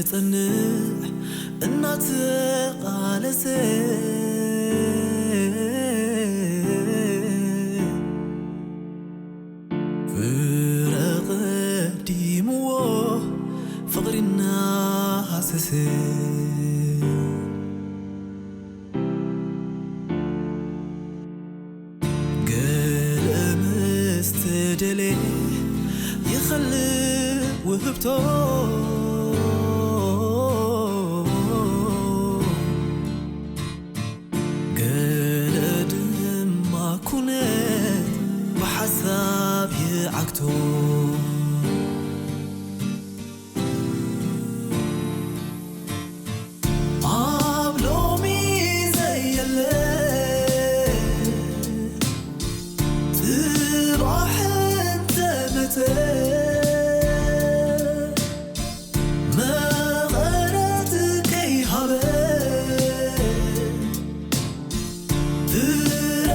ጽንዕ እናተቓለሰ ፍረ ቀዲምዎ ፍቕሪ እናሃሰሰ ገለ ምስ ተደልየ ይኸልእ ውህብቶ ገለ ድማ ኩነት ብሓሳብ ይዓግቶ ኣብ ሎሚ ዘየለ ጽባሕ እንተመጸ መቐረት ከይሃበ ፍረ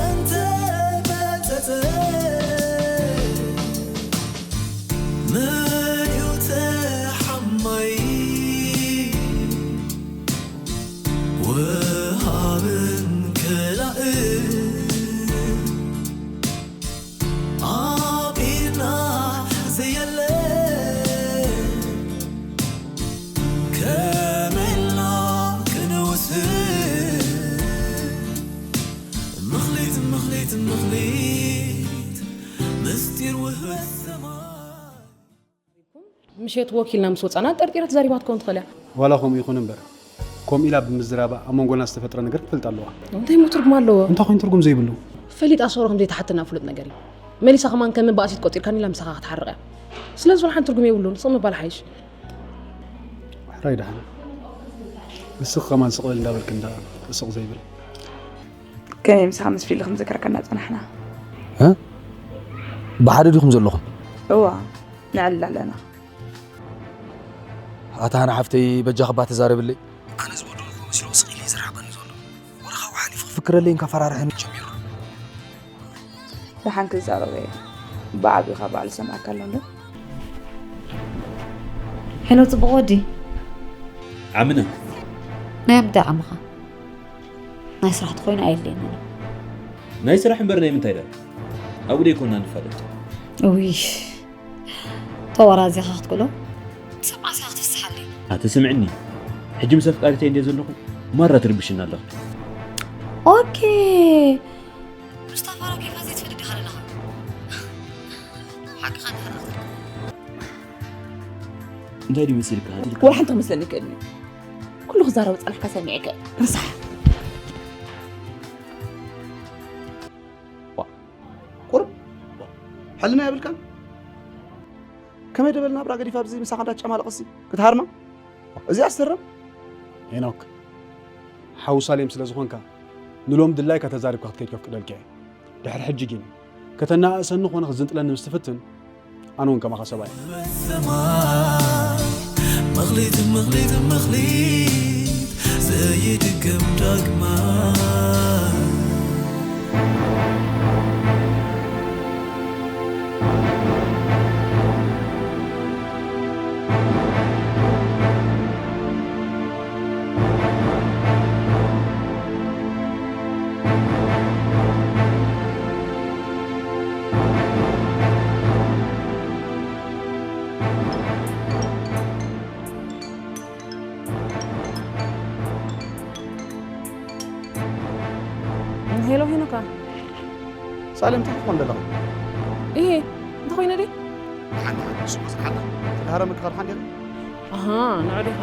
እንተመጸጸ መን እዩ ተሓማይ ወሃብን ከላእን ኣብ ኢድና ዘየለ ከመይ ኢልና ክንውስን ምኽሊት ምኽሊት ምኽሊት ምስጢር ውህበት ሰማይ ምሸት ወኪልና ምስ ወፃና ጠርጢራ ተዛሪባ ክትከውን ትኽእል እያ። ዋላ ከምኡ ይኹን እምበር፣ ከምኡ ኢላ ብምዝራባ ኣብ መንጎና ዝተፈጥረ ነገር ክፈልጥ ኣለዋ። እንታይ እሞ ትርጉም ኣለዎ? እንታይ ኮይኑ ትርጉም ዘይብሉ? ፈሊጣ ሶሮ ከም ዘይትሓትና ፍሉጥ ነገር እዩ። መሊሳ ከማን ከም መባእሲት ቆፂርካኒ ኢላ ምሳኻ ክትሓርቕ እያ። ስለዚ ወላ ሓንቲ ትርጉም የብሉን። ስቕ ምባል ሓይሽ። ሕራይ ደሓን። ንስኺ ከማን ስቕ በሊ እንዳበልኪ እንዳ ስቕ ዘይብል። ከመይ ምሳኻ ምስ ፊሊ ከም ዘከርካ እናፀናሕና። ብሓደ ዲኹም ዘለኹም? እዋ ንዕልል ኣለና። ኣታ ሃና ሓፍተይ በጃኺ እባ ተዛረብለይ። ኣነ ዝበደልኩ መሲልዎ ስቕ ኢሉ እዩ ዝርሕቐኒ ዘሎ። ወረ ካብኡ ሓሊፉ ክፍክረለይን ከፈራርሐኒ ጀሚሩ። ደሓን ክዛረቦ እየ። ብዓቢኡ ካብ ባዕሉ ዝሰምዓካ ኣሎ እንዶ። ሄሎ፣ ጽቡቕ ወዲ። ዓምና። ናይ ምንታይ ዓምኻ? ናይ ስራሕ ተኾይኑ ኣየድልየንን እዩ። ናይ ስራሕ እምበር ናይ ምንታይ ደኣ? ኣብኡ ደይኮንና ንፋለጥ። እውይ፣ ተወራዚኻ ክትክእሎ? ሰብኣስኻ ክትፍስሓለይ። ኣቲ ስምዕኒ፣ ሕጂ ምስ ኣፍቃሪተይ እንድየ ዘለኹ ማራ ትርብሽኒ ኣለኺ። ኦኬ፣ ምስታ ፋራ ኬፋ ዘይትፈልጥ ዲኻ ዘለኻ? ሓቅኻ እንድሕር ኣኽተልካ። እንታይ ድዩ መሲልካ? ወላ ሓንቲ ክመስለኒ ይክእል እዩ። ኩሉ ክዛረብ ጸናሕካ ሰሚዐካ እየ። ርሳሕ። ቁርብ ሕልና የብልካን። ከመይ ደበል ናብራ ገዲፋ ኣብዚ ምሳኻ እንዳተጨማለቐሲ ክትሃርማ? እዚ ኣስተርም ሄኖክ፣ ሓው ሳሌም ስለ ዝኾንካ ንሎም ድላይካ ተዛሪብካ ክትከይድ ከፍቅደልካ እየ። ድሕሪ ሕጂ ግን ከተናኣእሰኒ ኾነ ክትዝንጥለኒ ምስ ትፍትን ኣነ እውን ከማኻ ሰብኣይ። መኽሊት መኽሊት መኽሊት ዘይድገም ዳግማይ ሄሎ ሄኖካ። ሳሌም እንታይ ክትኾን ደለኻ? እሄ እንታይ ኮይነ ድየ? ሓንቲ ሓንቲ ንሱ መስርሓና ተዳሃረ ምክኻድ ሓንዴ ኣሃ ንዑ ዲኻ?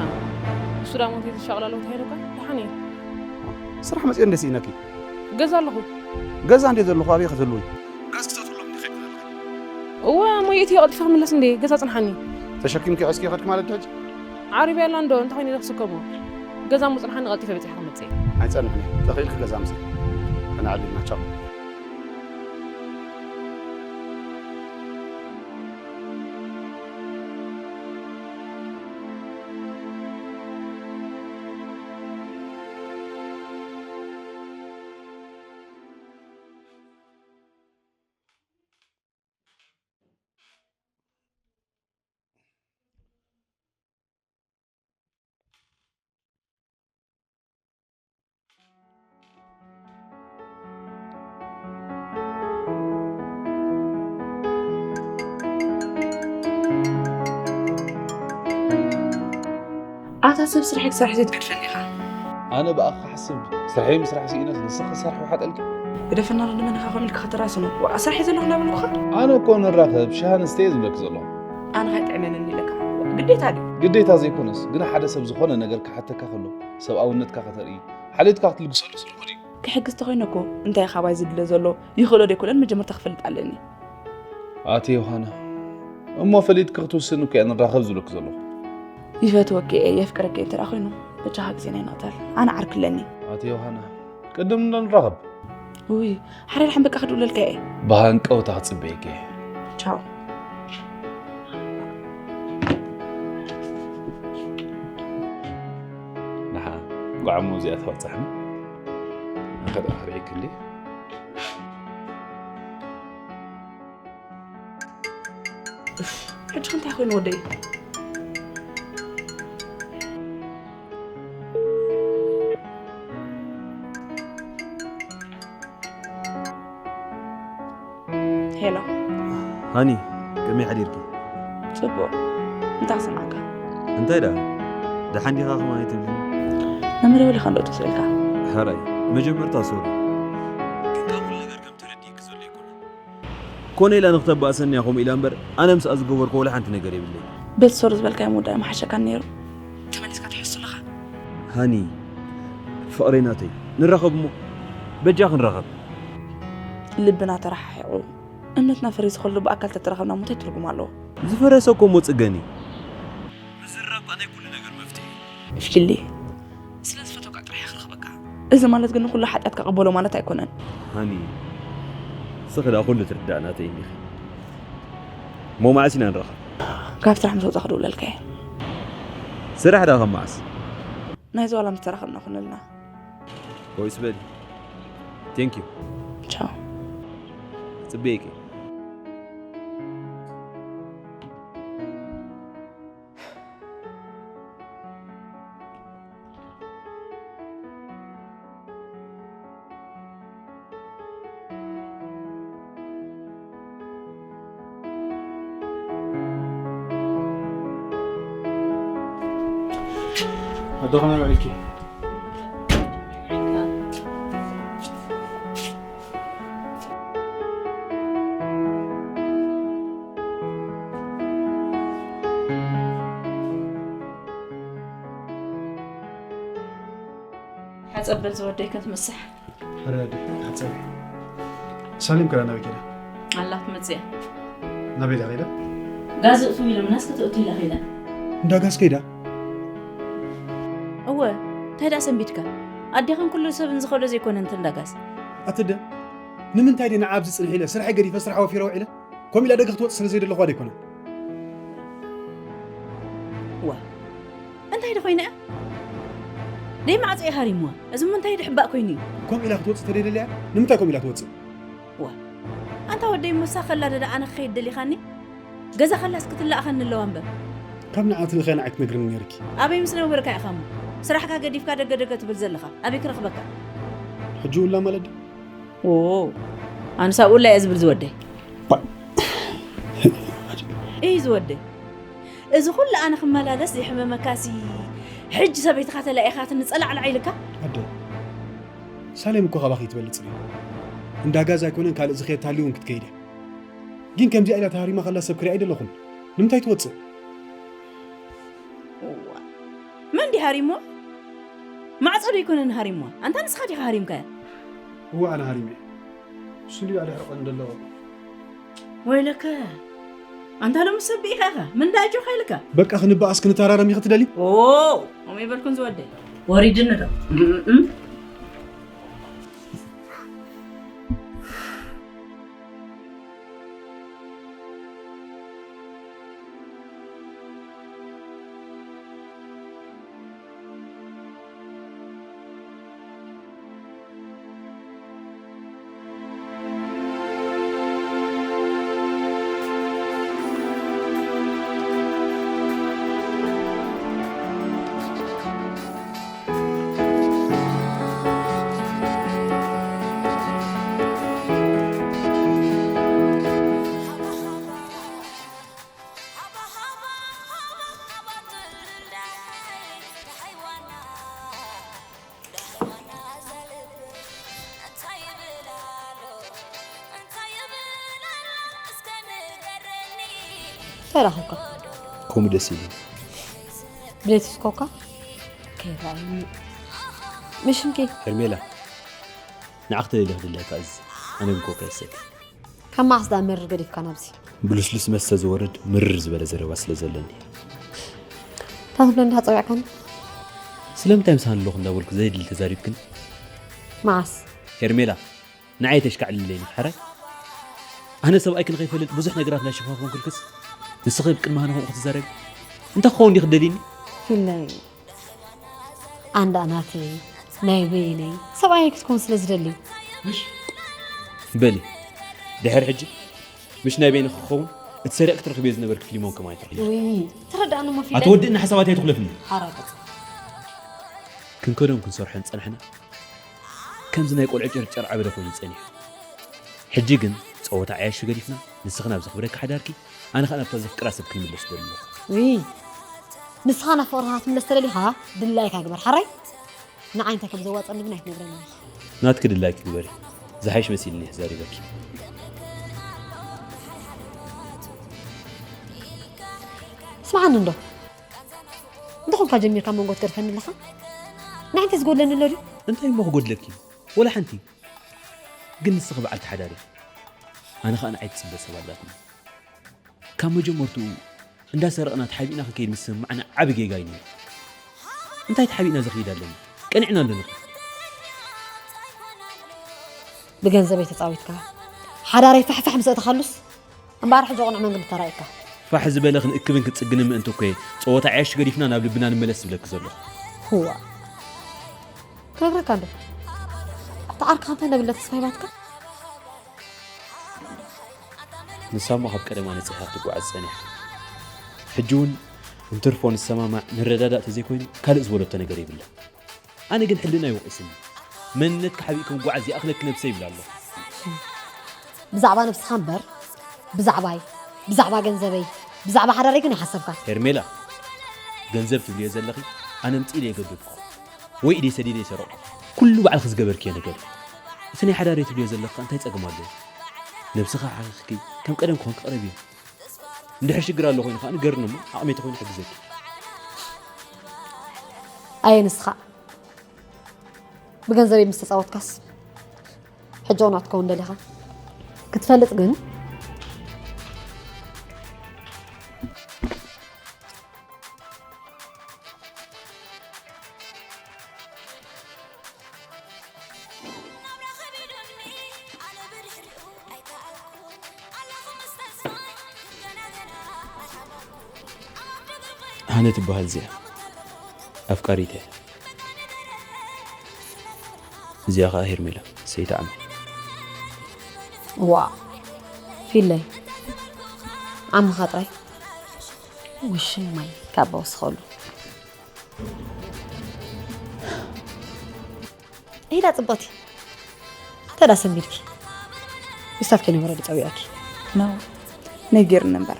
እሱ ዳ ሞንቴ ዝሻቕላ ኣለዉ እንታይ ሄኖካ? ደሓን እየ። ስራሕ መፅኦ እንደ ስኢነኪ ገዛ ኣለኹ። ገዛ እንዴ ዘለኹ ኣበይ ከተልዊ? ጋዝ ክተትሎም እንዲ ከይድ ኣለኺ እወ እሞ የእትዮ ቀልጢፈ ክምለስ እንዴ ገዛ ፅንሓኒ። ተሸኪምኪ ሒዝኪ ከድኪ ማለት ድሕጂ? ዓረብያ ኣላ እንዶ እንተኾይነ ዶ ክስከሞ? ገዛ እሞ ፅንሓኒ ቀልጢፈ በፂሐ ክመፅእ እየ። ኣይፀንሕን እየ ተኽኢልኪ ገዛ ምሰ ከነዕልልና ቻው። ኣታ ሰብ ስራሐይ ክሰርሕ ዘይትገድፈኒ ኢኻ። ኣነ ብኣኻ ክሓስብ ስርሐይ ምስራሕ ስኢነስ ንስኺ ክትሰርሒ ውሓጠልኪ። ግደፈና ዶ ንመን ኢኻ ከምኡ ኢልካ ከተራስኖ? ዋእ፣ ስራሕ እየ ዘለኹ እናበልኩኻ። ኣነ እኮ ንራኸብ ሻሂ ንስተ እየ ዝብለኪ ዘለኹ። ኣነ ከይጥዕመኒ ኢለካ። ግዴታ ድዩ? ግዴታ ዘይኮነስ፣ ግና ሓደ ሰብ ዝኾነ ነገር ክሓተካ ከሎ ሰብኣውነትካ ከተርኢ፣ ሓልዮትካ ክትልግሰሉ ጽቡቕ ድዩ? ክሕግዝ ተኾይነ እኮ እንታይ ካባይ ዝድለ ዘሎ ይኽእሎ ዶ ኣይኮነን መጀመርታ ክፈልጥ ኣለኒ። ኣቲ ዮሃና፣ እሞ ፈሊጥኪ ክትውስኒ እኮ እየ ንራኸብ ዝብለኪ ዘለኹ። ይፈትወኪ እየ፣ የፍቅረኪ እየ እንተ ደኣ ኮይኑ፣ በጃኻ ግዜና ኣይንቕተል። ኣነ ዓርኪ ኣለኒ። ኣቲ ዮሃና፣ ቅድም እንዶ ንራኸብ። ውይ፣ ሓደ ደሓን በቃ ክድውለልካ እየ። ብሃንቀውታ ክጽበየኪ እየ። ቻው። ንሓ፣ ጓዕሞ እዚኣ ተባጻሕና። ንኸዳ ክርእየኪ እንዴ? እፍ፣ ሕጂ እንታይ ኮይኑ ወደይ? ሄሎ። ሃኒ፣ ከመይ ሓዲርኪ? ጽቡቕ። እንታይ ክሰምዓካ? እንታይ ደኣ? ደሓን ዲኻ ከማን ኣይትብልኒ? ናብ መደወሊኻ እንዶ ትወስደልካ። ሕራይ፣ መጀመርታ ሶሪ። ግን ካብ ኩሉ ነገር ከም ተረዲእኪ ዘሎ ኣይኮነን። ኮነ ኢላ ንክተባእሰኒ እያ ከምኡ ኢላ እምበር፣ ኣነ ምስኣ ዝገበርኩ ወላ ሓንቲ ነገር የብለይ። በቲ ሶሪ ዝበልካዮ ምውዳእ ምሓሸካን ነይሩ። ተመሊስካ ትሕሱ ኣለኻ። ሃኒ፣ ፍቕረይ ናተይ፣ ንራኸብ እሞ። በጃ ክንራኸብ። ልብና ተረሓሒቑ፣ እምነትና ፈሪሱ ከሎ ብኣካል ተተራኸብና እሞ እንታይ ትርጉም ኣለዎ? ዝፈረሰ እኮ እሞ ጽገን እዩ። ምዝራብ ከኣ ናይ ኩሉ ነገር መፍትሒ እዩ። ፊሊ፣ ስለ ዝፈተውካ ጥራሕ እየ ክረኽበካ። እዚ ማለት ግን ንኹሉ ሓጢኣትካ ቅበሎ ማለት ኣይኮነን። ሃኒ፣ ንስኺ ደኣ ኩሉ ትርዳእ ናተይ እንዲኺ። እሞ መዓስ ኢና ንራኸብ? ካብ ስራሕ ምስ ወጻእኩ ክድውለልካ እየ። ስራሕ ደኣ ካብ መዓስ? ናይዚ ዋላ ምስ ተራኸብና ኩነልና። ወይስ በሊ። ቴንክ ዩ። ቻው። ጽበየኪ። ኣዶ ከመይ ውዒልኪ? ሓጸብ በል ዝወደይ፣ ከም ትምስሕ። ሕረ ኣደ፣ ሓጸብ። ሳሌም ከ ናበይ ከይዳ? ኣላ ትመጽእ እያ። ናበይ ኢላ ከይዳ? ጋዝ እቱ ኢሎምናስ ከተእቱ ኢላ ከይዳ። እንዳ ጋዝ ከይዳ? እወ፣ እንታይ ደኣ ሰንቢድካ? ኣዴኻን ኩሉ ሰብን ዝኸዶ ዘይኮነ እንተ እንዳ ጋዝ። ኣትደ፣ ንምንታይ ድየ ንዓ ኣብዚ ጽንሕ ኢለ፣ ስራሐይ ገዲፈ፣ ስራሕ ወፊረ ውዒለ? ከምኡ ኢላ ደገ ክትወጽእ ስለ ዘይደለኹዋ ዶ ኣይኮነን? ዋ፣ እንታይ ዶ ኮይና እያ? ደይ ማዕጾ እዩ ሃሪምዋ። እዚ እሞ እንታይ ድሕባእ ኮይኑ እዩ? ከምኡ ኢላ ክትወጽእ ተደይደልያ? ንምንታይ ከምኡ ኢላ ትወጽእ? ዋ፣ ኣንታ ወደይ፣ እሞ እሳ ከላ ዶ ደኣ ኣነ ክኸይድ ደሊኻኒ? ገዛ ከላስ ክትለኣኸኒ ኣለዋ እምበር። ካብ ንዓ ትልእኸያ ንዓይ ክትነግርኒ ነይርኪ። ኣበይ ምስ ነበርካ ኢኻ እሞ ስራሕካ ገዲፍካ ደገ ደገ ትብል ዘለኻ? ኣበይ ክረኽበካ? ሕጂ ውላ ማለት ድዩ? ዎ፣ ኣነስ ኣብኡ እላ እየ ዝብል ዝወደይ። ባ-፣ እይ ዝወደይ። እዚ ኩሉ ኣነ ክመላለስ ዘይሕመመካሲ፣ ሕጂ ሰበይትኻ ተላኢኻትኒ ጸላዕላዕ ኢልካ? ኣደ፣ ሳሌም እኮ ካባኺ ትበልጽ ድዩ? እንዳ ጋዝ ኣይኮነን ካልእ ዝኸየድ ተሃልዩ እውን ክትከይድ እያ። ግን ከምዚኣ ኢላ ተሃሪማ ከላ ሰብ ክሪኣ ኣይደለኹን። ንምንታይ ትወጽእ? እዋ፣ መን ድዩ ሃሪምዋ? ማዕጾ ዶ ኣይኮነን ሃሪምዋ? ኣንታ ንስኻ ዲኻ ሃሪምካያ? እዋ፣ ኣነ ሃሪመ። እሱ እንድዩ ኣድሕርቆ እንደሎ። ወይለከ፣ ኣንታ ሎሚ ሰብ ኢኻ ኢኻ። ምን ዳጆኻ ኢልካ? በቃ ክንበኣስ ክንተራረም ኢኺ ትደሊ? ኦ፣ ኦም ይበልኩን ዝወደይ። ወሪድኒ ዶ? እም፣ እም። ተራኸብካ። ከምኡ ደስ ኢሉ። ብለይትስ ኮካ ከይረኣዩኒ። ምሽምኪ ሄርሜላ፣ ንዓኽ ተደልየ ክድለካ እዚ። ኣነ ግን ኮካ ይሰቲ። ካብ መዓስ ደኣ መርር ገዲፍካ ናብዚ? ብልስሉስ መስተ ዝወርድ ምርር ዝበለ ዘረባ ስለ ዘለኒ። እንታይ ትብለኒ ዳኣ ጸዊዕካኒ? ስለምንታይ ምሳን ኣለኹ እንዳበልኩ ዘየድሊ ተዛሪብክን? መዓስ? ሄርሜላ፣ ንዓይ ተሽካዕልለይኒ ሓራይ። ኣነ ሰብኣይኪ ንኸይፈልጥ ብዙሕ ነገራት እንዳሸፋፈንኩልክስ፣ ንስኺ ቅድሚ ሃነ ከምኡ ክትዛረቢ? እንታይ ክኸውን ዲኺ ትደልይኒ? ፊለይ ኣንዳ ናተይ ናይ በይነይ ሰብኣይ ክትከውን ስለ ዝደሊ። ምሽ በሊ፣ ድሕሪ ሕጂ ምሽ ናይ በይንኺ ክኸውን እቲ ሰሪቕ ክትረኽብዮ ዝነበርኪ ፊልሞን ከማይ ትረኽቢ። ውይ ተረዳእኒ እሞ ፊለይ። ኣትወድእኒ ሓሳባት ኣይትኹለፍኒ። ሓራይ ገጽ። ክንከዶም ክንሰርሖን ጸናሕና። ከምዚ ናይ ቆልዑ ጨርጨር ዓበደ ኮይኑ ጸኒሑ። ሕጂ ግን ጸወታ ዓያሹ ገዲፍና፣ ንስኺ ናብ ዘኽብረኪ ሓዳርኪ፣ ኣነ ኸኣ ናብታ ዘፍቅራ ሰብ ክንምለስ ደሊ ኣለኹ። ውይ ንስኻ ናብ ፍቕርኻ ክትምለስ ተደሊኻ ድላይካ ግበር ሓራይ። ንዓይ እንታይ ከም ዘዋጸኒ ግን ኣይትነግረኒ። ናትኪ ድላይኪ ግበሪ። ዝሓይሽ መሲልኒ እየ ተዛሪበኪ። ስምዓኒ እንዶ እንተኾንካ ጀሚርካ መንጎ ትገድፈኒ ኣለኻ። ንዓይ እንታይ ዝጎድለኒ ኣሎ ድዩ? እንታይ እሞ ክጎድለኪ? ወላ ሓንቲ። ግን ንስኺ በዓልቲ ሓዳር ኢኺ። ኣነ ኸኣ ንዓይ ትጽበ ሰብ ኣላትኒ። ካብ መጀመርትኡ እንዳሰረቕና ተሓቢእና ክንከይድ ምስ ሰማዕና ዓቢ ጌጋ እዩ ነይሩ። እንታይ ተሓቢእና ዝኸይድ ኣለና? ቀኒዕና ኣለና። ብገንዘበይ ተጻዊትካ ሓዳረይ ፋሕፋሕ ምስ ኣእተኻሉስ እምበኣር ሕጂ ቁኑዕ መንገዲ ተራእየካ። ፋሕ ዝበለ ክንእክብን ክትጽግንን ምእንቲ እኮ እየ ጸወታ ዓያሹ ገዲፍና ናብ ልብና ንመለስ ዝብለኪ ዘለኹ። ህዋ ክነግረካ እንዶ ኣታ ዓርክኻ እንታይ ነብለ ተስፋ ሂባትካ? ንሳ እሞ ካብ ቀደማ ነጺኻ ክትጓዓዝ ጸኒሓ። ሕጂ እውን እንትርፎ ንሰማማዕ ንረዳዳእ ተዘይኮይኑ ካልእ ዝበለቶ ነገር የብላ። ኣነ ግን ሕልናይ ወቒስኒ። መንነትካ ሓቢእካ ምጉዓዝ ይኣኽለኪ ነብሰይ ይብል ኣለኹ። ብዛዕባ ነብስኻ እምበር ብዛዕባይ ብዛዕባ ገንዘበይ ብዛዕባ ሓዳረይ ግን ኣይሓሰብካን። ሄርሜላ ገንዘብ ትብልዮ ዘለኺ ኣነ ኣምጺእ ኢለ የገደድኩ ወይ ኢደይ ሰዲደ ይሰረቕኩ። ኩሉ ባዕልኺ ዝገበርክዮ ነገር እዩ። እቲ ናይ ሓዳረይ ትብልዮ ዘለኺ እንታይ ጸገም ኣለዎ? ነብስኻ ሓኺኽኪ ከም ቀደም ክኾንኪ ቅረብዮ። እንድሕር ሽግር ኣሎ ኮይኑ ከዓ ንገርኒ እሞ ዓቕመይ ተኾይኑ ሕግዘኪ። ኣየ ንስኻ ብገንዘበይ ምስ ተጻወትካስ ሕጂ ውን ኣትከውን ደሊኻ ክትፈልጥ ግን ሃነ ትበሃል እዚኣ ኣፍቃሪተ። እዚኣ ኸዓ ሄርሜላ ሰይቲ ዓሚ። ዋ ፊለይ ዓምኻ ጥራይ ውሽማይ ካብ ወስኸሉ ኢዳ ጽቡቕቲ ተዳ ሰንቢድኪ ክሳብ ከይነበረ ድጸዊዖኪ ነው ነጊርኒ እምበር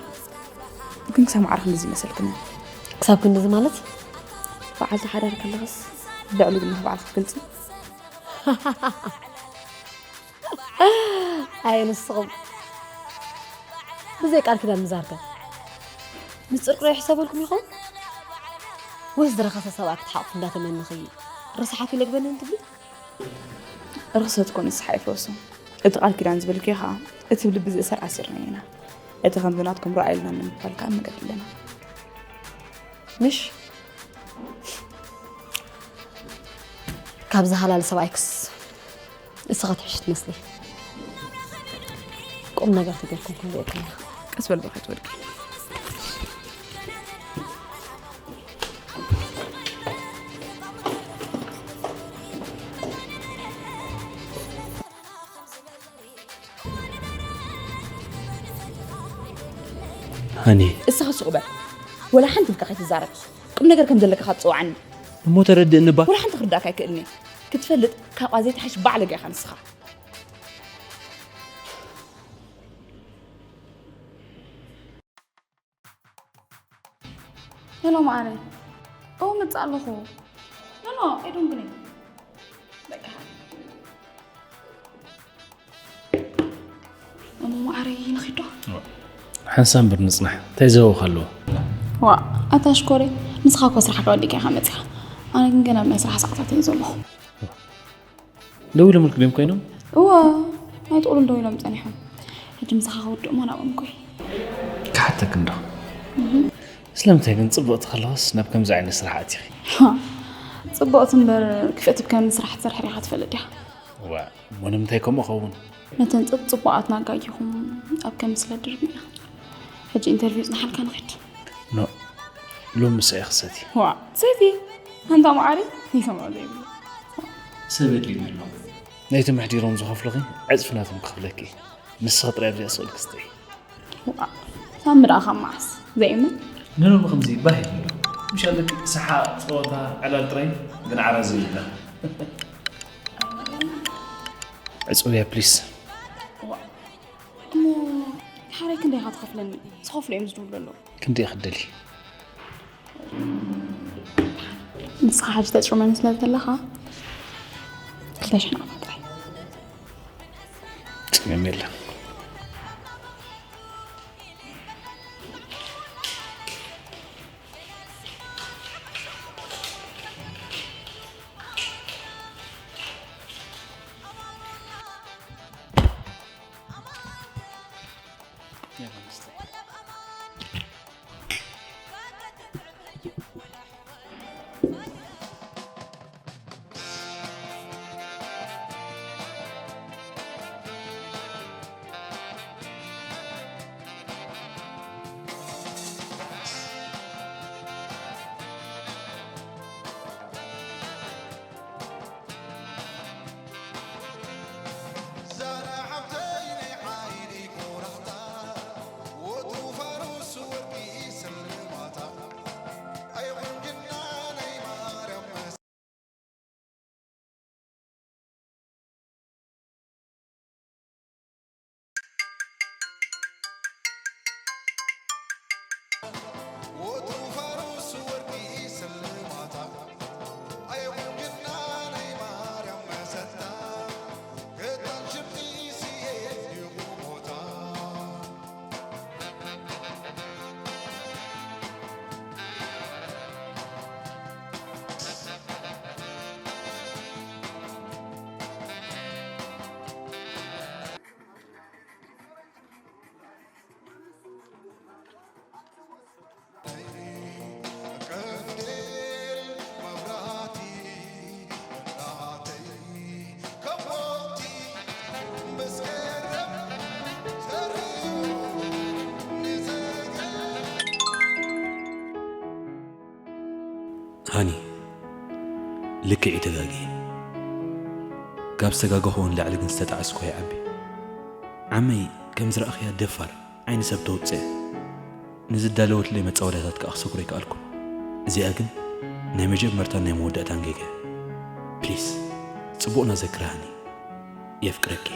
ግን ክሳብ ማዕረ ክንድዚ መሰልክኒ ክሳብ ክንድዚ ማለት በዓልቲ ሓዳር ከለኽስ ልዕሊ ግንኽ በዓል ክትገልፂ ኣየ ንስኹም ብዘይ ቃል ኪዳን ምዛርካ ምስጢር ቅረ ይሕሰበልኩም ይኸውን ወይስ ዝረኸሰ ሰብኣ ክትሓቕፉ እንዳተመነኺ ርስሓት ይለግበኒ እንትብሉ ርኽሰት ኮነ ስሓ ይፈሱ እቲ ቃል ኪዳን ዝብልኪ ኸዓ እቲ ብልቢ ዝእሰር ኣሲርና ኢና እቲ ከምዚ ናትኩም ረኣየልና ንምባል ከዓ መገዲ ኣለና ምሽ ካብዚ ሃላል ሰብኣይክስ እስኻ ትሕሽ ትመስሊ ቁም ነገር ተገርኩም ክንሪኦ ከለና ቀስ በል በኸት ወድቂ ሃኒ እስኻ ሱቕ በል ወላ ሓንቲ ኢልካ ከይትዛረብ ቁም ነገር ከም ዘለካ ካብ ትፅውዓኒ እሞ ተረድእኒ እባ ወላ ሓንቲ ክርዳእካ ኣይክእልን እየ ክትፈልጥ ካብኣ ዘይትሓይሽ ባዕለጋ ኢኻ ንስኻ ሄሎ መዓረይ እው መፅእ ኣለኹ ኖኖ ኤዶም ግን በቃ እሞ መዓረይ ንኺዶ ሓንሳብ እምበር ንጽናሕ፣ እንታይ ዘህውኽ ኣለዎ? ዋ፣ ኣታ ሽኮሪ፣ ንስኻ እኮ ስራሕካ ወዲእካ ኢኻ መጺኻ። ኣነ ግን ገና ኣብ ናይ ስራሕ ሰዓታት እየ ዘለኹ። ደዊሎምልኪ ድዮም ኮይኖም? እዋ፣ ኣይጥቕሉን ደዊሎም ጸኒሖም። ሕጂ ምሳኻ ክውድእ እሞ ናብኦም እኮ እየ። ክሓተኪ እንዶ። ስለምንታይ ግን ጽብቕቲ ከለኻስ ናብ ከምዚ ዓይነት ስራሕ ኣቲኺ? ጽብቕቲ እምበር ክፍእቲ ብከምዚ ስራሕ ትሰርሒ ዲኻ ትፈልጥ ዲኻ? ዋ፣ እሞ ንምንታይ ከምኡ ኸውን? ነተን ጽቡቓትና ኣጋጊኹም ኣብ ከም ስለ ድርብና። ሕጂ ኢንተርቪው ጽንሓልካ ንኺድ። ኖ፣ ሎሚ ምሳይ ክሰቲ። ዋ፣ ሰቲ፣ ኣንታ መዓሪ፣ ይሰምዖ ዘይብሉ። ሰብ የድልየኒ ኣሎ። ናይቲ ምሕዲሮም ዝኸፍሉኺ ዕጽፊ ናቶም ክኽፍለኪ። ንስኺ ጥራይ ኣብዚኣ ስቕ ኢልኪ ስተይ። ዋ፣ ሳሚ ደኣ ካብ መዓስ ዘይእመን? ንሎሚ ከምዚ ባህ ኢሉ ኣሎ። ምሽ ኣለኪ ሰሓቕ፣ ጸወታ፣ ዕላል ጥራይ፣ ግን ዓራዚ የብላ። ዕጽውያ ፕሊስ። ዋ፣ እሞ ሓራይ ክንደይ ኢኻ ትኸፍለኒ? ዝኸፍሉ እዮም ዝድውሉ ኣለዉ። ክንደይ ኢኺ ትደልዪ? ንስኻ ሕጂ ተጭርመኒ ስለ ዘለኻ ክልተ ሽሕ ናቕፋ ጥራይ። ጸገም የለን። ሃኒ፣ ልክዕ እዩ ተጋግየ። ካብ ዝተጋገኹዎ ንላዕሊ ግን ዝተጣዕስኩ ይዓቢ። ዓመይ ከም ዝረኣኽያ ደፋር፣ ዓይኒ ሰብ ተውጽእ። ንዝዳለወትለይ መጻወድያታት ከኣ ክሰግሮ ኣይከኣልኩን። እዚኣ ግን ናይ መጀመርታን ናይ መወዳእታን ጌጋ እያ። ፕሊስ፣ ጽቡቕና ዘክርሃኒ። የፍቅረኪ።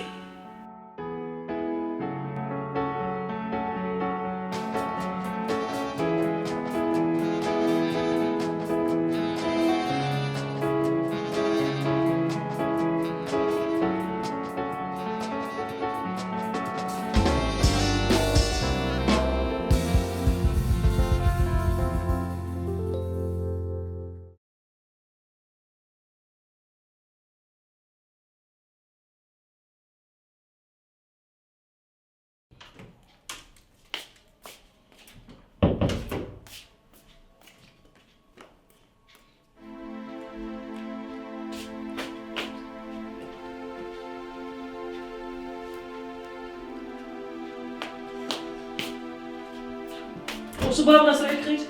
ቁርሲ ባብ ናስረይ ክኸይድ።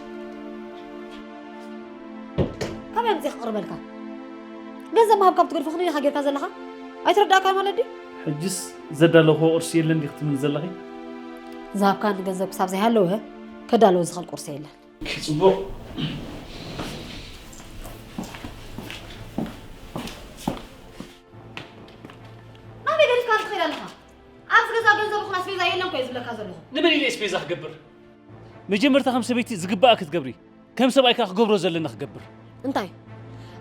ካበይ ኣምጺእ ክቕርበልካ? ገንዘብ ምሃብ ካብ ትገድፎ ክንደይ ኢኻ ጌርካ ዘለኻ? ኣይትረዳእካን ማለት ድዩ? ሕጅስ ዘዳለኹዎ ቁርሲ የለን ዲኺ ትብልኒ ዘለኺ? ዝሃብካኒ ገንዘብ ክሳብ ዘይሃለወ ከዳለዎ ዝኽእል ቁርሲ የለን። ጽቡቕ። ናበይ ገዲፍካ ትኸይድ ኣለኻ? ኣብዚ ገዛ ገንዘብ ይኹን ኣስቤዛ የለን እኮ እየ ዝብለካ ዘለኹ። ንመን ኢለ ኣስቤዛ ክገብር? መጀመርታ ከም ሰበይቲ ዝግባኣ ክትገብሪ፣ ከም ሰብኣይ ከኣ ክገብሮ ዘለና ክገብር። እንታይ?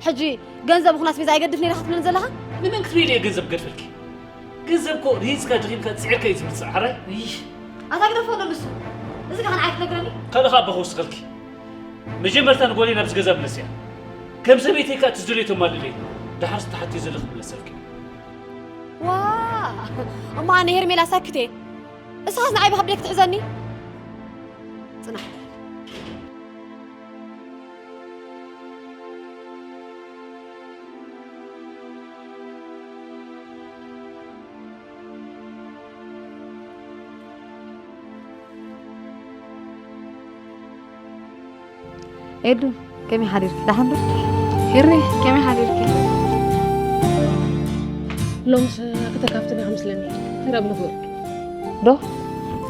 ሕጂ ገንዘብ ይኹን ኣስቤዛ ኣይገድፍን ኢለ ክትብለኒ ዘለኻ? ንመን ክትብሊ እየ ገንዘብ ክገድፈልኪ? ገንዘብ እኮ ርሂጽካ፣ ደኺምካ፣ ጽዒርካ እዩ ዝምጽእ፣ ሓራይ? እይ። ኣታ ግደፎ ንሱ። እዚ ከ ንዓይ ክትነግረኒ? ካልእ ከኣ ኣቦ ክውስኸልኪ። መጀመርታ ንጓለይ ናብዚ ገዛ ምለስያ። ከም ሰበይተይ ከኣ እቲ ዝደልዮ ተማልእለይ። ደሓር ዝተሓትዮ ዘለኺ ክምለሰልኪ። ዋ! እሞ ኣነ ሄርሜላ ሳክት እየ። እስኻስ ንዓይ ብኸብደይ ክትሕዘኒ? ጽናሕ። ኤዱ፣ ከመይ ሓዲርኪ? ደሓን ዶ? ሄሪ፣ ከመይ ሓዲርኪ? ሎምስ ክተካፍትኒ ከምስለኒ። እንታይ ደኣ ብንግበር? ዶ?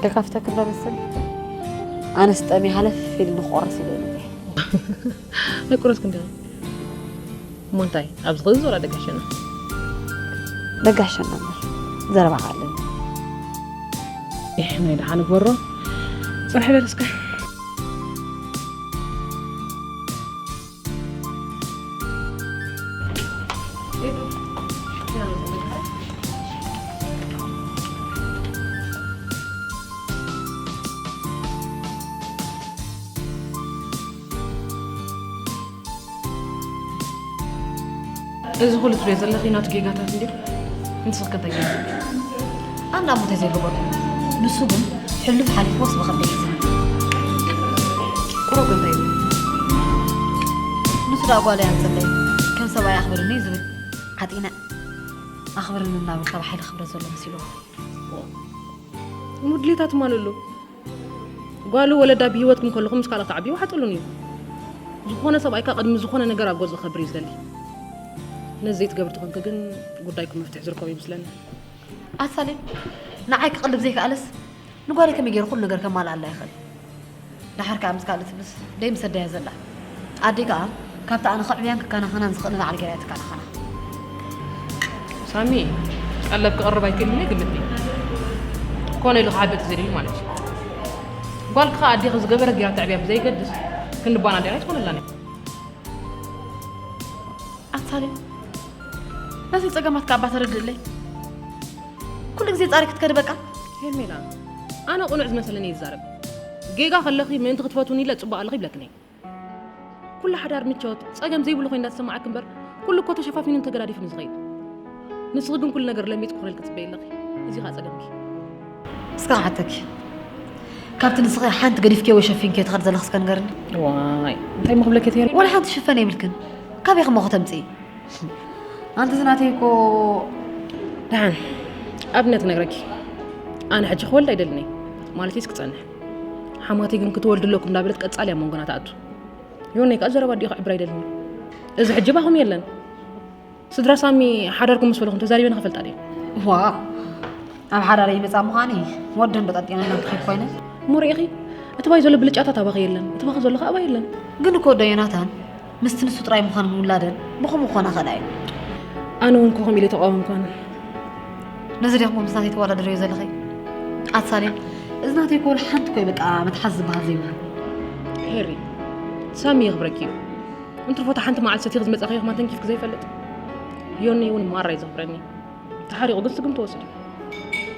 ከካፍተኪ እንዳ መሰለኒ። ኣነስ ጠምየ ሃለፍ ኢሉኒ ክቆርስ ኢለ ነይረ። ኣይቁረስክን ዲኺ? እሞ እንታይ፣ ኣብዚ ኸዚ ወላ ደጋሸና? ደጋሸና እምበር፣ ዘረባ ከ ኣለኒ። ኢሕ፣ ናይ ደሓን ግበሮ። ጽንሕ በል እስከ። እዚ ኩሉ ትሪኦ ዘለኺ ናቱ ጌጋታት እንድዩ። ንስኺ ከ እንታይ ጌርኪ? ኣነ እሞ እንታይ ዘይገበርኩ። ንሱ ግን ሕሉፍ ሓሊፍዎስ ብኸብደይ ሒዝኒ። ቁሩብ እንታይ እዩ? ንሱ ደኣ ጓለይ ኣንጸለይ፣ ከም ሰብኣይ ኣኽብርኒ እዩ ዝብል። ዓጢነ ኣኽብርኒ እናበልካ ብሓይሊ ክብረት ዘሎ መሲልዎ። እሞ ድሌታት ማን ኣሎ? ጓሉ ወለዳ ብህይወት እንከለኹ ምስ ካልኦት ዓብዩ ዋሕጥሉን እዩ። ዝኾነ ሰብኣይካ ቅድሚ ዝኾነ ነገር ኣብ ገዝኡ ክኸብር እዩ ዝደሊ። ነዚ ዘይትገብር ተኾንኪ ግን ጉዳይኩም መፍትሒ ዝርከቦ ይመስለኒ። ኣሳሌ፣ ንዓይ ክቕልብ ዘይከኣለስ ንጓለይ ከመይ ገይሩ ኩሉ ነገር ከማልኣላ ይኽእል? ደሓር ከኣ ምስ ካልእ ትብልስ ደይ ምስ ኣደያ ዘላ። ኣደይ ከኣ ካብቲ ኣነ ከዕብያን ክከናኸናን ዝኽእል ንላዕሊ ገይራ እያ ትከናኸና። ሳሚ፣ ቀለብ ክቕርብ ኣይክእልን እየ ግምት እየ። ኮነ ኢሉ ክዓቢ ተዘይደልዩ ማለት እዩ። ጓልኪ ከኣ ኣዴኺ ዝገበረት ገይራ ተዕብያ ብዘይገድስ ክንዲ ጓና ኣዴና ኣይትኾነላን እያ። ኣሳሌ፣ ነቲ ጸገማት ከኣ እባ ተረድእለይ። ኩሉ ግዜ ጻሪ ክትከዲ በቃ። ሄርሜላ፣ ኣነ ቅኑዕ ዝመሰለኒ እየ ዝዛረብ። ጌጋ ከለኺ ምእንቲ ክትፈትውኒ ኢለ ጽቡቕ ኣለኺ ይብለክን እየ። ኩሉ ሓዳር ምቾት፣ ጸገም ዘይብሉ ኮይኑ እንዳተሰማዓኪ እምበር፣ ኩሉ እኮ ተሸፋፊኑን ተገዳዲፉን እዩ ዝኸይድ። ንስኺ ግን ኩሉ ነገር ለሚጽ ክኾነልኪ ትጽበዪ ኣለኺ። እዚ ኸኣ ጸገምኪ። እስከ ክሓተኪ። ካብቲ ንስኺ ሓንቲ ገዲፍኪዮ ወይ ሸፊንኪዮ ትኸዲ ዘለኺ እስከ ንገርኒ። ዋይ፣ እንታይ እሞ ክብለኪ እየ ሄሪ? ዋላ ሓንቲ ሽፈን የብልክን። ካበይ ከ እሞ ከተምጽኢ? ኣንቲ ዝናተይ እኮ። ደሓን፣ ኣብነት ክነግረኪ። ኣነ ሕጂ ክወልድ ኣይደልን እየ። ማለትስ ክጸንሕ። ሓማተይ ግን ክትወልዱ ኣለኩም እንዳበለት ቀጻሊ ኣብ መንጎና ትኣቱ። ዮናይ ከኣ ዘረባ ኣዲኡ ክዕብር ኣይደልን እዩ። እዚ ሕጂ ባኹም የለን። ስድራ ሳሚ ሓዳርኩም ምስ በለኹም ተዛሪበን ክፈልጣ ድየ? ዋው! ኣብ ሓዳረይ ይመጻ ምዃኒ ወደን ዶ ጠጢነን ናብ ትኸይድ ኮይነን? እሞ ርኢኺ፣ እቲ ባይ ዘሎ ብልጫታት ኣባኺ የለን፣ እቲ ባኺ ዘሎ ከኣ ኣባይ የለን። ግን እኮ ወዶ ዮናታን፣ ምስቲ ንሱ ጥራይ ምዃን ምውላደን ብኸምኡ ክኾና ከላ እዩ። ኣነ እውን ከምኡ ኢለ ተቃወምኳን። ነዚ ዲኹም ምስ ናተይ ተወዳድርዮ ዘለኺ? ኣት ሳሌም፣ እዚ ናተይ እኮ ወላ ሓንቲ እኮ እዩ በቃ መትሓዚ ዝበሃል ዘይብሉ። ሄሪ፣ ሳሚ የኽብረኪ እዩ። እንትርፎ እታ ሓንቲ መዓልቲ ሰቲኺ ዝመጻኽዮ ከማን ተንኪፍኪ ዘይፈልጥ። ዮኒ እውን ማራ እዩ ዘኽብረኒ። ተሓሪቑ ግን ስጉምቲ ወሲዱ።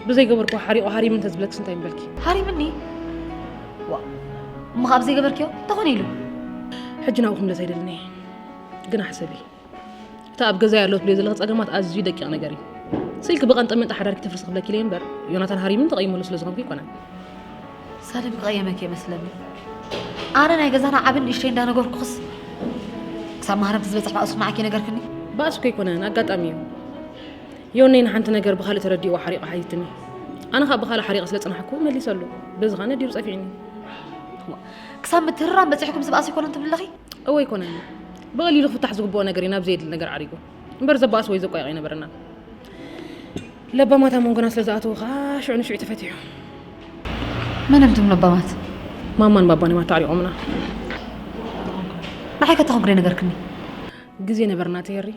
ብዘይገበርክዎ ሓሪቑ ሃሪምኒ እንተዝብለክስ እንታይ ምበልኪ? ሃሪምኒ? ዋ፣ እሞ ካብ ዘይገበርክዮ እንተኾነ ኢሉ። ሕጂ ናብኡ ክምለስ ኣይደልን እየ። ግን ኣሕሰቢ። እታ ኣብ ገዛይ ኣሎ ትብልዮ ዘለኺ ጸገማት ኣዝዩ ደቂቕ ነገር እዩ። ስኢልኪ ብቐንጠ መንጠ ሓዳርኪ ተፍርሲ ክብለኪ ኢለ እምበር፣ ዮናታን ሃሪምኒ ተቐይመሉ ስለ ዝኾንኩ ኣይኮነን። ሳሌም ክቐየመኪ እየ መስለኒ። ኣነ ናይ ገዛና ዓብን ንእሽተይ እንዳነገርኩኽስ፣ ክሳብ ማህረምቲ ዝበጽሕ ባእስኹ ንዓኪ ነገርክኒ? ባእሲ እኮ ኣይኮነን፣ ኣጋጣሚ እዩ። ዮነይ ንሓንቲ ነገር ብኻልእ ተረዲእዎ ሓሪቑ ሓቲትኒ። ኣነ ኸኣ ብኻልእ ሓሪቐ ስለ ጽናሕኩ መሊሰሉ። በዚ ኸኣ ነዲሩ ጸፊዕኒ። ክሳብ ምትህርራም በጺሕኩም ዝባእስ ኣይኮነን ትብሊ ኣለኺ? እወ ኣይኮነን። ብቐሊሉ ክፍታሕ ዝግብኦ ነገር እዩ ናብ ዘየድሊ ነገር ዓሪጉ። እምበር ዘባእስ ወይ ዘቋይቕ ኣይነበረናን። ለባማት ኣብ መንጎና ስለ ዝኣተዉ ኸኣ ሽዑ ንሽዑ ተፈቲሑ። መን እዮም እቶም ለባማት? ማማን ባባን እዮም ኣተዓሪቖምና። ንዓይ ከ እንታይ ኮንኩ ደይነገርክኒ? ግዜ ነበርና ተየሪ።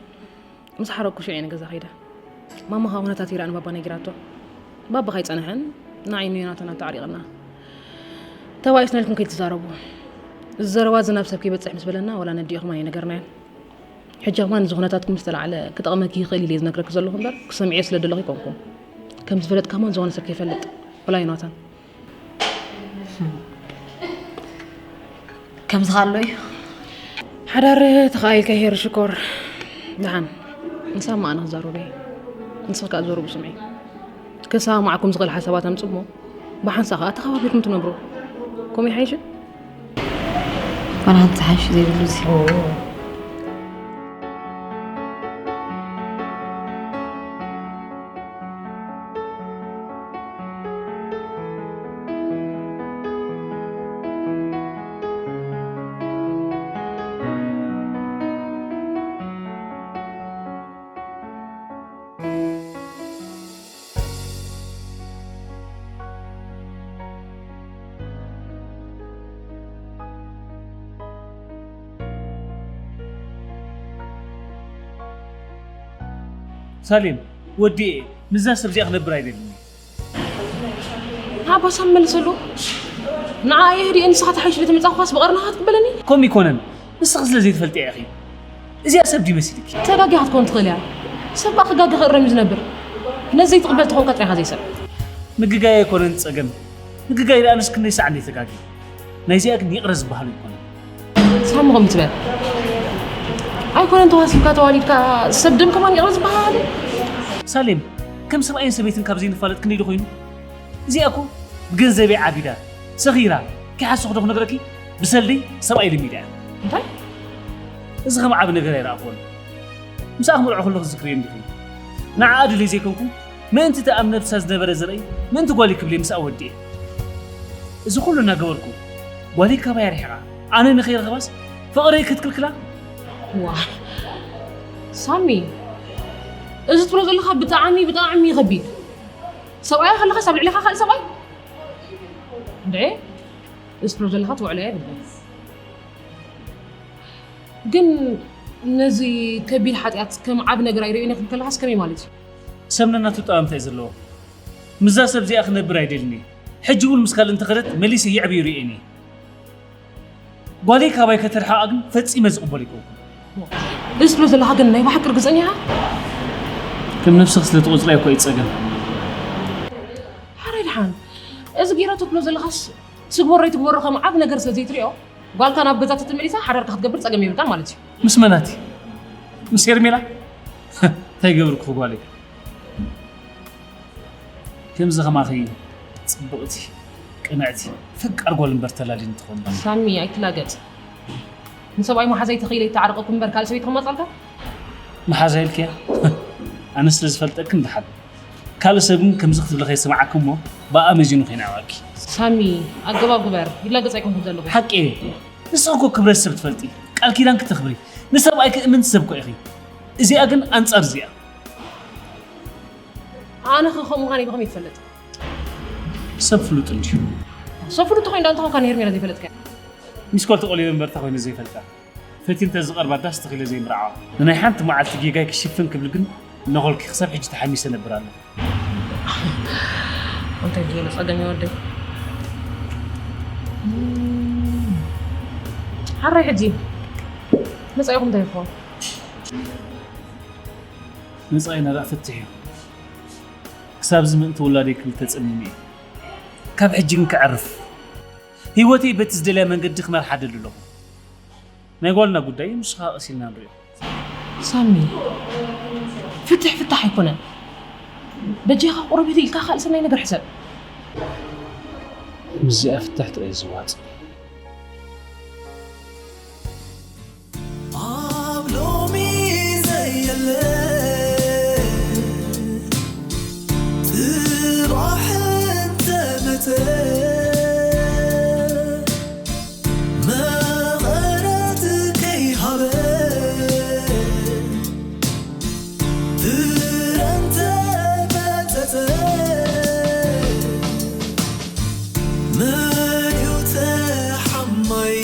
ምስ ሓረቕኩ ሽዑ እየ ንገዛ ከይደ። ማማ ኸኣ ኩነታተይ ርኣ ንባባ ነጊራቶ። ባባ ከይጸንሐን ንዓይ ንዮናታን ኣተዓሪቕና። ተባኢስና ኢልኩም ከይትዛረቡ። እዚ ዘረባ እዚ ናብ ሰብ ከይበጽሕ ምስ በለና ዋላ ነዲኡ ከማን ኣይነገርናዮን። ሕጂ ከማን እዚ ኩነታትኩም ምስ ተላዕለ ክጠቕመኪ ይኽእል ኢለ እየ ዝነግረኪ ዘለኹ እምበር ክሰምዕዮ ስለ ደለኹ ኣይኮንኩን። ከም ዝፈለጥካ ከማን ዝኾነ ሰብ ከይፈልጥ። ወላ ዮናታን። ከምዚ ኣሎ እዩ። ሓዳር ተኻኢልካ ሄር ሽኮር። ደሓን ንሳ ማኣና ክዛረበ ንስኻ ከኣ ዘረቡ ስምዒ። ከሰማማዓኩም ዝኽእል ሓሳባት ኣምጽእ እሞ ብሓንሳእ ከኣ ተኸባቢርኩም ትነብሩ። ከምኡ ይሓይሽ። ዋላ ሓንቲ ሓይሽ ዘይብሉ እዚ። ሳሌም፣ ወዲኤ ምስዛ ሰብ እዚኣ ክነብር ኣይደልን። ኣቦ ሳም መልሰሉ። ንዓ የህድኤ ንስኻ ተሓይሽ ለተመጻእኳስ ብቐርናኻ ትቅበለኒ? ከምኡ ይኮነን። ንስኺ ስለ ዘይትፈልጥያ ኢኺ። እዚኣ ሰብ ድዩ መሲልኪ? ተጋጊኻ ክትኮን ትኽእል እያ። ሰብ ከኣ ክጋገ ክእረም እዩ ዝነብር። ነዚ ዘይትቕበል ተኾንካ ጥራይ ኢኻ ዘይሰብ። ምግጋይ ኣይኮነን ጸገም። ምግጋይ ደኣ ንስ ክንደይ ሰዓት እንዴ ተጋጊ። ናይዚኣ ግን ይቕረ ዝበሃል ኣይኮነን። ሳሚ ከምኡ ትበል ኣይኮነን ተዋሲብካ ተዋሊድካ ሰብ ደም ከማን ይቕረ ዝበሃል። ሳሌም ከም ሰብኣይን ሰበይትን ካብ ዘይንፋለጥ ክንደይ ዶ ኮይኑ? እዚኣ እኮ ብገንዘበይ ዓቢዳ ሰኺራ ከይሓሰኹ ዶ ክነግረኪ ብሰልደይ ሰብኣይ ልሚዳ እያ። እንታይ? እዚ ከም ዓቢ ነገር ኣይረኣኽዎን። ምሳኣ ክምርዖ ከለኹ ዝዝክርዮ እንዲኺ። ንዓኣ ድልየ ዘይኮንኩ ምእንቲ እቲ ኣብ ነብሳ ዝነበረ ዘርኢ ምእንቲ ጓለይ ክብል እየ ምስኣ ወዲኤ። እዚ ኩሉ እናገበርኩ ጓለይ ካባይ ኣርሒቓ ኣነ ንኸይረኽባስ ፍቕረይ ክትክልክላ? ዋ ሳሚ እዚ ትብሎ ዘለኻ ብጣዕሚ ብጣዕሚ ከቢድ ሰብኣያ ከለኻስ ኣብ ልዕሊኻ ካልእ ሰብኣይ እንድዒ እዚ ትብሎ ዘለኻ ትውዕሎ እያ ይብል ግን ነዚ ከቢድ ሓጢኣት ከም ዓብ ነገር ኣይርእዮን እየ ክብል ከለኻስ ከመይ ማለት እዩ? ሰብ ነናቱ ጠባምታ እዩ ዘለዎ። ምስዛ ሰብ እዚኣ ክነብር ኣይደልን እየ። ሕጂ እውን ምስ ካልእ እንተኸደት መሊሰ የዕብዩ ርእየን እየ። ጓለይ ካባይ ከተርሕቓ ግን ፈጺመ ዝቕበል ኣይኮንኩን። እዚ ትብሎ ዘለኻ ግን ናይ ብሓቂ ርግጸኛ ኢኻ? ከም ነብስኺ ስለ ትቖጽርያ እኮ እዩ ጸገም። ሓራይ ደሓን እዚ ጌራቶ ትብሎ ዘለኻስ ትግበሮ ኣይትግበሮ ከም ዓብ ነገር ስለ ዘይትሪኦ ጓልካ ናብ ገዛ ተተመሊሳ ሓዳርካ ክትገብር ጸገም የብልካን ማለት እዩ። ምስ መናት እዩ? ምስ ሄርሜላ? እንታይ ገብርኩ ጓለይ? ከምዚ ከማኺ ጽብቕቲ ቅንዕቲ ፈቃር ጓል እምበር ተላዲኒ ትኾን ዶ? ሳሚ ኣይትላገጽ ንሰብኣይ መሓዛይ ተኽኢለ ይተዓረቐኩም እምበር ካልእ ሰበይቲ ከማጻልካ? መሓዛ ኢልክያ? ኣነ ስለ ዝፈልጠክን ደሓን። ካልእ ሰብ ግን ከምዚ ክትብሊ ከይሰማዓኪ እሞ ብኣኣ መዚኑ ከይንዕቐኪ። ሳሚ ኣገባብ ግበር ይላገጽ ኣይኮንኩን ዘለኹ። ሓቂ እየ። ንስኺ እኮ ክብረት ሰብ ትፈልጢ፣ ቃል ኪዳንኪ ተኽብሪ፣ ንሰብኣይኪ እምንቲ ሰብ እኮ ኢኺ። እዚኣ ግን ኣንጻር እዚኣ። ኣነ ኸ ከምኡ ምዃነይ ብኸመይ ትፈልጥ? ሰብ ፍሉጥ እንድዩ። ሰብ ፍሉጥ ተኾይኑ ዳኣ እንተኾንካ ንሄርሜላ ዘይፈለጥካያ? ሚስኮል ተቖሊበ እምበር እንታይ ኮይኑ ዘይፈልጣ። ፈትዩ እንተዝቐርባ ዳስ ተኺለ ዘይምርዓዋ። ንናይ ሓንቲ መዓልቲ ጌጋይ ክሽፍን ክብል ግን ነኾልኪ ክሳብ ሕጂ ተሓሚሰ እነብር ኣለኹ። እንታይ ገለ ጸገም ይወደይ። ሓራይ ሕጂ መጻኢኹም እንታይ ይኸውን? መጻኢና ደኣ ፍትሕ እዩ። ክሳብ እዚ ምእንቲ ውላደይ ክብል ተጸሚመ እየ። ካብ ሕጂ ግን ከዕርፍ። ህይወተይ በቲ ዝደልያ መንገዲ ክመርሓ እደሊ ኣለኹ። ናይ ጓልና ጉዳይ ንሱ ከኣ ቀስ ኢልና ንሪኦ። ሳሚ፣ ፍትሕ ፍታሕ ኣይኮነን። በጃኻ ቁሩብ ህድእ ኢልካ ካልእ ሰናይ ነገር ሕሰብ። ምስዚኣ ፍታሕ ጥራይ እዩ ዘዋጽእ። ኣብ ሎሚ ዘየለ ጽባሕ እንተመጸ መቐረት ከይሃበ ፍረ እንተመጸጸ መን እዩ ተሓማይ?